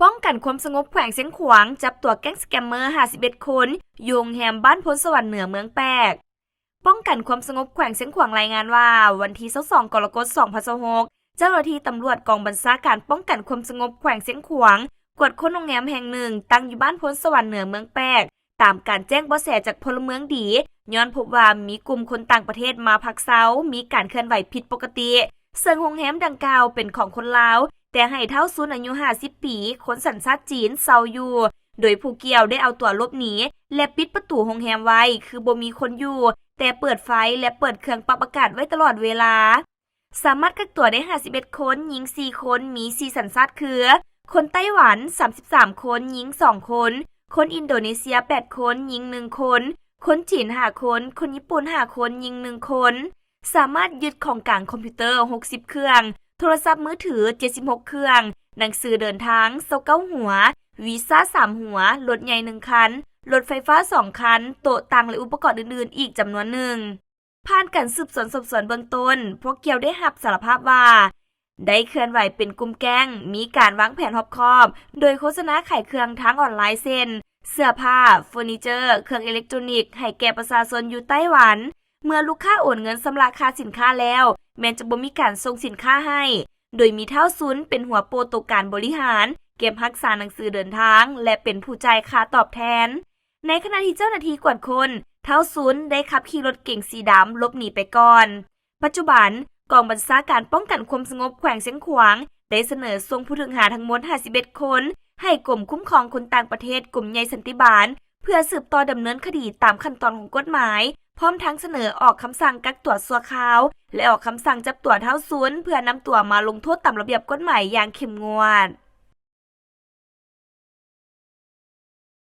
ປ້ອງກັນຄວາມສະຫງົບແຂວງຊຽງຂວາງ ຈັບຕົວແກ້ງສະແກມເມີຫ້າສິບເອັດຄົນ ຢູ່ໂຮງແຮມບ້ານໂພນສະຫວັນເໜືອເມືອງແປກ. ປ້ອງກັນຄວາມສະຫງົບແຂວງຊຽງຂວາງລາຍງານວ່າ ວັນທີຊາວສອງ ກໍລະກົດ ສອງພັນຊາວຫົກ ເຈົ້າໜ້າທີ່ຕຳຫຼວດກອງບັນຊາການປ້ອງກັນຄວາມສະຫງົບແຂວງຊຽງຂວາງ ກວດຄົ້ນໂຮງແຮມແຫ່ງໜຶ່ງ ຕັ້ງຢູ່ບ້ານໂພນສະຫວັນເໜືອເມືອງແປກ ຕາມການແຈ້ງເບາະແສຈາກພົນລະເມືອງດີ ຍ້ອນພົບວ່າມີກຸ່ມຄົນຕ່າງປະເທດມາພັກເຊົາ ມີການເຄື່ອນໄຫວຜິດປົກກະຕິ ເຊິ່ງໂຮງແຮມດັ່ງກ່າວເປັນຂອງຄົນລາວ ແຕ່ໃຫ້ທ້າວຊຸນອາຍຸຫ້າສິບປີ ຄົນສັນຊາດຈີນເຊົ່າຢູ່ ໂດຍຜູ້ກ່ຽວໄດ້ເອົາຕົວຫຼົບໜີ ແລະ ປິດປະຕູໂຮງແຮມໄວ້ ຄືບໍ່ມີຄົນຢູ່ ແຕ່ເປີດໄຟ ແລະ ເປີດເຄື່ອງປັບອາກາດໄວ້ຕະຫຼອດເວລາ. ສາມາດກັກຕົວໄດ້ຫ້າສິບເອັດຄົນ, ຍິງສີ່ຄົນ, ມີສີ່ສັນຊາດຄື ຄົນໄຕ້ຫວັນ ສາມສິບສາມຄົນ, ຍິງສອງຄົນ, ຄົນອິນໂດເນເຊຍ ແປດຄົນ, ຍິງໜຶ່ງຄົນ, ຄົນຈີນຫ້າຄົນ, ຄົນຍີ່ປຸ່ນຫ້າຄົນ, ຍິງໜຶ່ງຄົນ. ສາມາດຍຶດຂອງກາງຄອມພິວເຕີຫົກສິບເຄື່ອງ, ໂທລະສັບມືຖືເຈັດສິບຫົກເຄື່ອງ, ໜັງສືເດີນທາງຊາວເກົ້າຫົວ, ວີຊາສາມຫົວ, ລົດໃຫຍ່ໜຶ່ງຄັນ, ລົດໄຟຟ້າສອງຄັນ, ໂຕະຕັ່ງ ແລະ ອຸປະກອນອື່ນໆອີກຈຳນວນໜຶ່ງ. ຜ່ານການສືບສວນສອບສວນເບື້ອງຕົ້ນ, ພວກກ່ຽວໄດ້ຮັບສາລະພາບວ່າ ໄດ້ເຄື່ອນໄຫວເປັນກຸ່ມແກ້ງ, ມີການວາງແຜນຮອບຄອບ, ໂດຍໂຄສະນາຂາຍເຄື່ອງທາງອອນລາຍເຊັ່ນ ເສື້ອຜ້າ, ເຟີນີເຈີ, ເຄື່ອງເອເລັກໂຕຣນິກ ໃຫ້ແກ່ປະຊາຊົນຢູ່ໄຕ້ຫວັນ. ເມື່ອລູກຄ້າໂອນເງິນຊຳລະຄ່າສິນຄ້າແລ້ວ, ແມ່ນຈະບໍ່ມີການສົ່ງສິນຄ້າໃຫ້, ໂດຍມີທ້າວຊຸນເປັນຫົວໂປໂຕການບໍລິຫານ, ເກັບຮັກສາໜັງສືເດີນທາງ ແລະ ເປັນຜູ້ຈ່າຍຄ່າຕອບແທນ. ໃນຂະນະທີ່ເຈົ້າໜ້າທີ່ກວດຄົ້ນ, ທ້າວຊຸນໄດ້ຂັບຂີ່ລົດເກັງສີດຳຫຼົບໜີໄປກ່ອນ. ປັດຈຸບັນ, ກອງບັນຊາການປ້ອງກັນຄວາມສະຫງົບແຂວງຊຽງຂວາງ ໄດ້ສະເໜີສົ່ງຜູ້ຖືກຫາທັງໝົດຫ້າສິບເອັດຄົນ ໃຫ້ກົມຄຸ້ມຄອງຄົນຕ່າງປະເທດ ກົມໃຫຍ່ສັນຕິບານ ເພື່ອສືບຕໍ່ດຳເນີນຄະດີຕາມຂັ້ນຕອນຂອງກົດໝາຍ, ພ້ອມທັງສະເໜີອອກຄຳສັ່ງກັກຕົວຊົ່ວຄາວ ແລະ ອອກຄຳສັ່ງຈັບຕົວທ້າວຊຸນ ເພື່ອນຳຕົວມາລົງໂທດຕາມລະບຽບກົດໝາຍຢ່າງເຂັ້ມງວດ.